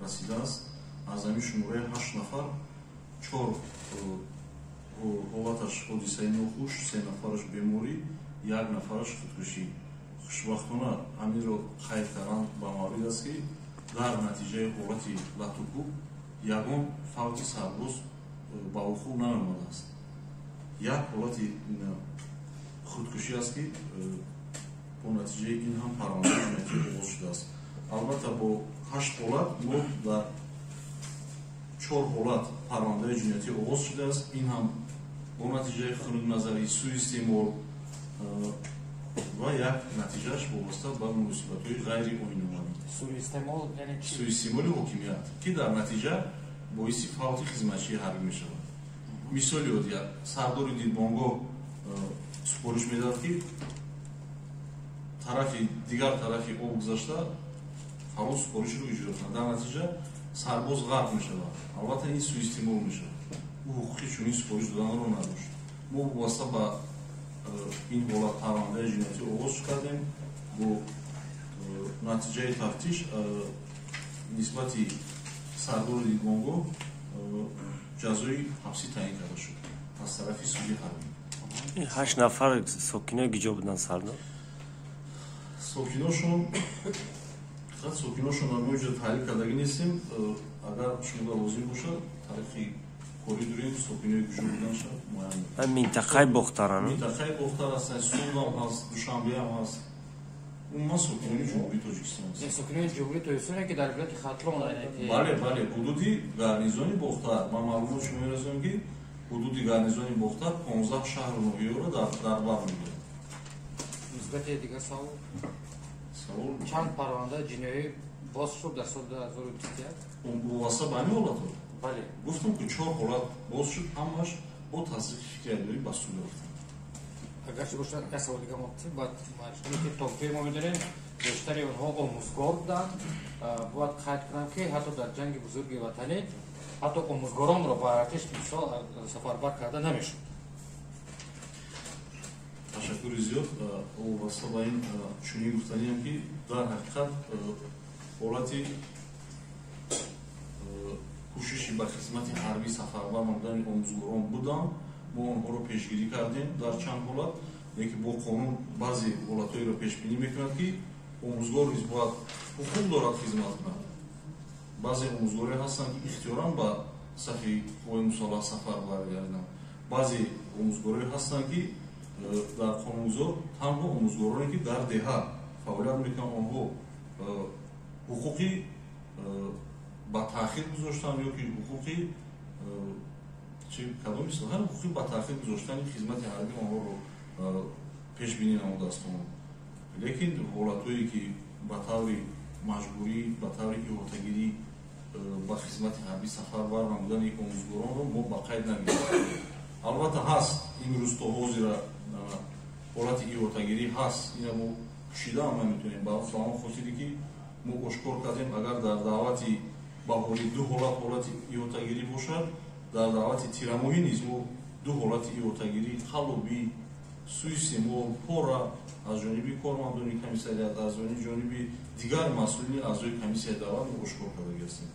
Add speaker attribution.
Speaker 1: расидааст. Аз ҳамин шумораи 8 нафар 4 ҳолаташ ҳодисаи нохуш, 3 нафараш беморӣ, 1 нафараш худкушӣ. Хушбахтона ҳаминро қайд кардан ба маврид аст, ки дар натиҷаи ҳолати латукӯб ягон фавти сарбоз ба вуқӯъ наомадааст. Як ҳолати худкушӣ аст, ки бо натиҷаи ин ҳам парвандаи ҷиноятӣ оғоз шудааст. Албатта, бо 8 ҳолат мо дар 4 ҳолат парвандаи ҷиноятӣ оғоз шудааст. Ин ҳам бо натиҷаи хунукназарӣ, суистеъмол ва як натиҷааш вобаста ба муносибатҳои ғайриоиномавӣ. Суистеъмоли ҳокимият, ки дар натиҷа боиси фавти хизматчии ҳарбӣ мешавад. Мисоли оддӣ, сардори дидбонгоҳ супориш медиҳад, ки тарафи дигар тарафи об гузашта фалон супоришро иҷро кунад. Дар натиҷа сарбоз ғарқ мешавад. Албатта, ин суистеъмол мешавад. Ӯ ҳуқуқи чунин супориш доданро надошт. Мо вобаста ба ин ҳолат парвандаи ҷиноятӣ оғоз кардем. Бо натиҷаи тафтиш нисбати сардори дидбонгоҳ ҷазои ҳабсӣ таъин карда шуд аз тарафи суди ҳарбӣ.
Speaker 2: Ин 8 нафар сокинои куҷо буданд, сардор?
Speaker 1: Сокиношон фақат сокиношонро мо инҷо таҳлил кардагӣ нестем. Агар шумо лозим бошад, тариқи корӣ дорем, сокинои куҷо буданша муайян мекунем.
Speaker 2: Минтақаи Бохтаран?
Speaker 1: Минтақаи Бохтар ҳастанд, Суғдам ҳаст, Душанбеам ҳаст. Умуман сокинони Ҷумҳурии Тоҷикистон ҳастанд.
Speaker 3: Сокинони Ҷумҳурии Тоҷикистоне, ки дар вилояти Хатлон?
Speaker 1: Бале, бале, ҳудуди гарнизони Бохтар. Ман маълумот шумо мерасонам, ки ҳудуди гарнизони Бохтар 15 шаҳру ноҳияро дар бар мегирад.
Speaker 3: Нисбати дигар савол?
Speaker 1: Савол?
Speaker 3: Чанд парвандаи ҷиноӣ боз шуд дар соли 2021?
Speaker 1: Вобаста ба ҳамин ҳолатҳо?
Speaker 3: Бале.
Speaker 1: Гуфтам, ки 4 ҳолат боз шуд, ҳамааш бо тасдиқи фикри айбдорӣ ба суд рафтанд.
Speaker 3: Агарчи бошад, як савол дига мо, баъд ки то мо медонем, бештари онҳо омӯзгор буданд. Бояд қайд кунам, ки ҳатто дар Ҷанги Бузурги Ватанӣ ҳатто омӯзгоронро ба артиш мисол сафарбар карда намешуд.
Speaker 1: Ташаккури зиёд. Вобаста ба ин чунин гуфтаниам, ки дар ҳақиқат ҳолати кӯшиши ба хизмати ҳарбӣ сафарбар намудани омӯзгорон буданд. Мо онҳоро пешгирӣ кардем дар чанд ҳолат, лекин бо қонун баъзе ҳолатҳоеро пешбинӣ мекунад, ки омӯзгор низ бояд ҳуқуқ дорад хизмат кунад. Баъзе омӯзгоре ҳастанд, ки ихтиёран ба сафи қувваи мусаллаҳ сафар баргарданд. Баъзе омӯзгоре ҳастанд, ки дар қонунгузор танҳо омӯзгороне, ки дар деҳа фаъолият мекунанд, онҳо ҳуқуқи ба таъхир гузоштан ё ки ҳуқуқи кадом истилоҳ, ҳуқуқи ба таъхир гузоштани хизмати ҳарбӣ онҳоро пешбинӣ намудааст қонун. Лекин ҳолатҳое, ки ба таври маҷбурӣ, ба таври иҳотагирӣ ба хизмати ҳарбӣ сафарбар намудани омӯзгоронро мо ба қайд нагирифтем. Албатта, ҳаст, имрӯз то ҳозира ҳолати иҳотагирӣ ҳаст. Ина мо пӯшидаам наметавонем, ба он хотире, ки мо ошкор кардем: агар дар даъвати баҳорӣ ду ҳолат ҳолати иҳотагирӣ бошад, дар даъвати тирамоҳӣ низ мо ду ҳолати иҳотагирӣ, қаллобӣ, суистеъмол, пора аз ҷониби кормандони комиссарият, аз ҷониби дигар масъулини аъзои комиссияи даъват мо ошкор кардагӣ ҳастем.